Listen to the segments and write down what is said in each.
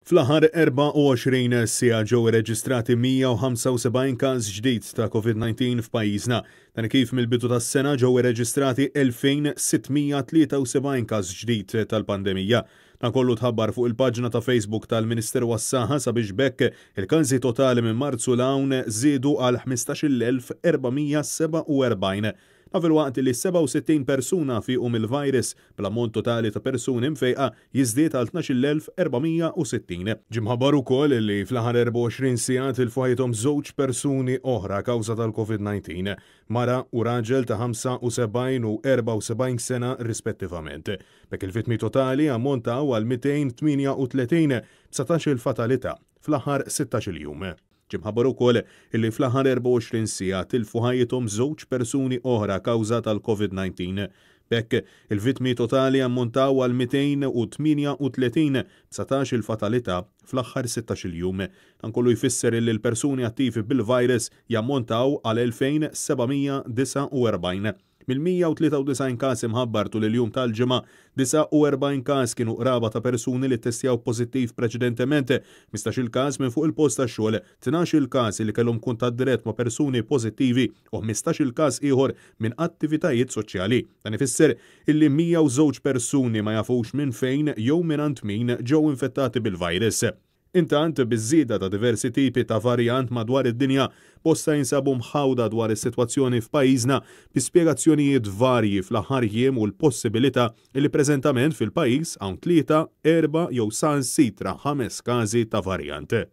Fl-aħħar 24 siegħa ġew irreġistrati 175 każ ġdid ta' Covid-19 f'pajjiżna. Dan kif mill-bidu tas-sena ġew irreġistrati 2673 każ ġdid tal-pandemija. Dan kollu tħabbar fuq il-paġna ta' Facebook tal-Ministeru għas-Saħħa sabiex b'hekk il-każi totali minn Marzu 'l hawn żiedu għal 15,447. Dan filwaqt li 67 persuna fiequ mill-virus, bl-ammont totali ta' persuni mfejqa jiżdied għal 12,460. Ġie mħabbar ukoll li fl-aħħar 24 siegħa tilfu ħajjithom żewġ persuni oħra kawża tal-Covid-19, mara u raġel ta' 75 u 74 sena rispettivament. B'hekk il-vittmi totali ammontaw għal 238, b'satax-il fatalità fl-aħħar sittax-il jum. Ġie mħabbar ukoll illi fl-aħħar 24 siegħa tilfu ħajjithom żewġ persuni oħra kawża tal-Covid-19. B'hekk, il-vittmi totali ammontaw għal 238, b'satax-il fatalità fl-aħħar sittax-il jum. Dan kollu jfisser illi l-persuni attivi bil-virus jammontaw għal 2,749. Mill-193 każ imħabbar tul il-jum tal-Ġimgħa, 49 każ kienu qraba ta' persuni li ttestjaw pożittiv preċedentement, 15-il każ minn fuq il-post tax-xogħol, 12-il każ li kellhom kuntatt dirett ma' persuni pożittivi u 15-il każ ieħor minn attivitajiet soċjali. Dan ifisser illi 102 persuni ma jafux minn fejn jew mingħand min ġew infettati bil-virus. Intant, biż-żieda ta' diversi tipi ta' varjant madwar id-dinja, bosta jinsabu mħawda dwar is-sitwazzjoni f'pajjiżna bi spjegazzjonijiet varji fl-aħħar jiem u l-possibilità li preżentament fil-pajjiż hawn tlieta, erba' jew saħansitra ħames każi ta' varjant.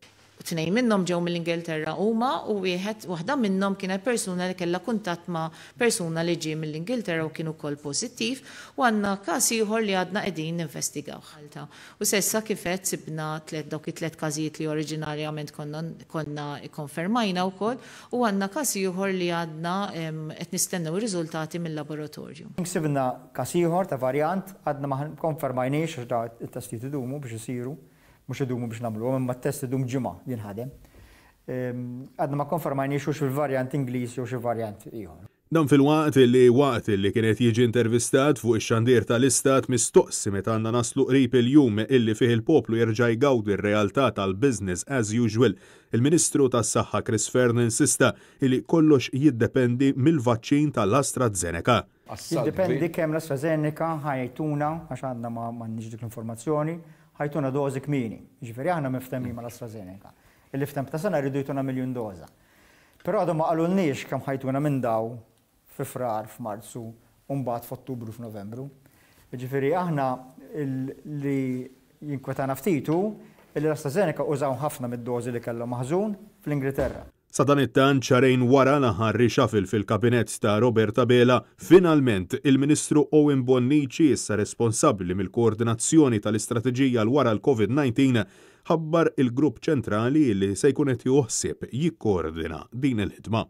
Tnejn minnhom ġew mill-Ingilterra huma u wieħed, waħda minnhom kienet persuna li kellha kuntatt ma' persuna li ġie mill-Ingilterra u kien ukoll pożittiv u għandna każ ieħor li għadna qegħdin ninvestigawh. U s'issa kif għedt sibna tliet dawk it-tliet każijiet li oriġinarjament konna konna ikkonfermajna wkoll u għandna każ ieħor li għadna qed nistennew ir-riżultati mil-laboratorju. Sibna każ ieħor ta' varjant, għadna ma kkonfermajniex għax da t-testijiet idumu biex isiru. Mhux idumu biex nagħmluhom, imma t-test idum ġimgħa jinħadem. Għadna ma kkonfermajniex hux il-varjant Ingliż jew xi varjant ieħor. Dan filwaqt li waqt li kien qed jiġi intervistat fuq ix-xandir tal-Istat mistoqsi meta għandna naslu qrib il-jum illi fih il-poplu jerġa' jgawdi r-realtà tal-business as usual, il-Ministru tas-Saħħa Chris Fearne insista illi kollox jiddependi mill-vaċċin tal-AstraZeneca. Jiddependi kemm l-AstraZeneca ħa jtuna, għax għadna ma m'għandniex dik l-informazzjoni, ħa jtuna dożi kmieni. Jiġifieri aħna miftehmin mal-AstraZeneca illi f'temp ta' sena jridu jtuna miljun doża. Però għadhom ma qalulniex kemm ħa jtuna minn daw fi Frar, f'Marzu u mbagħad f'Ottubru, f'Novembru. Jiġifieri aħna li jinkwetana ftit hu illi l-AstraZeneca użaw ħafna mid-dożi li kellhom maħżun fl-Ingilterra. Sadanittant, xahrejn wara l-aħħar reshuffle fil-Kabinett ta' Robert Abela, finalment il-Ministru Owen Bonnici, issa responsabbli mill-koordinazzjoni tal-istrateġija għal wara l-Covid 19, ħabbar il-grupp ċentrali li se jkun qed jieħu ħsieb jikkoordina din il-ħidma.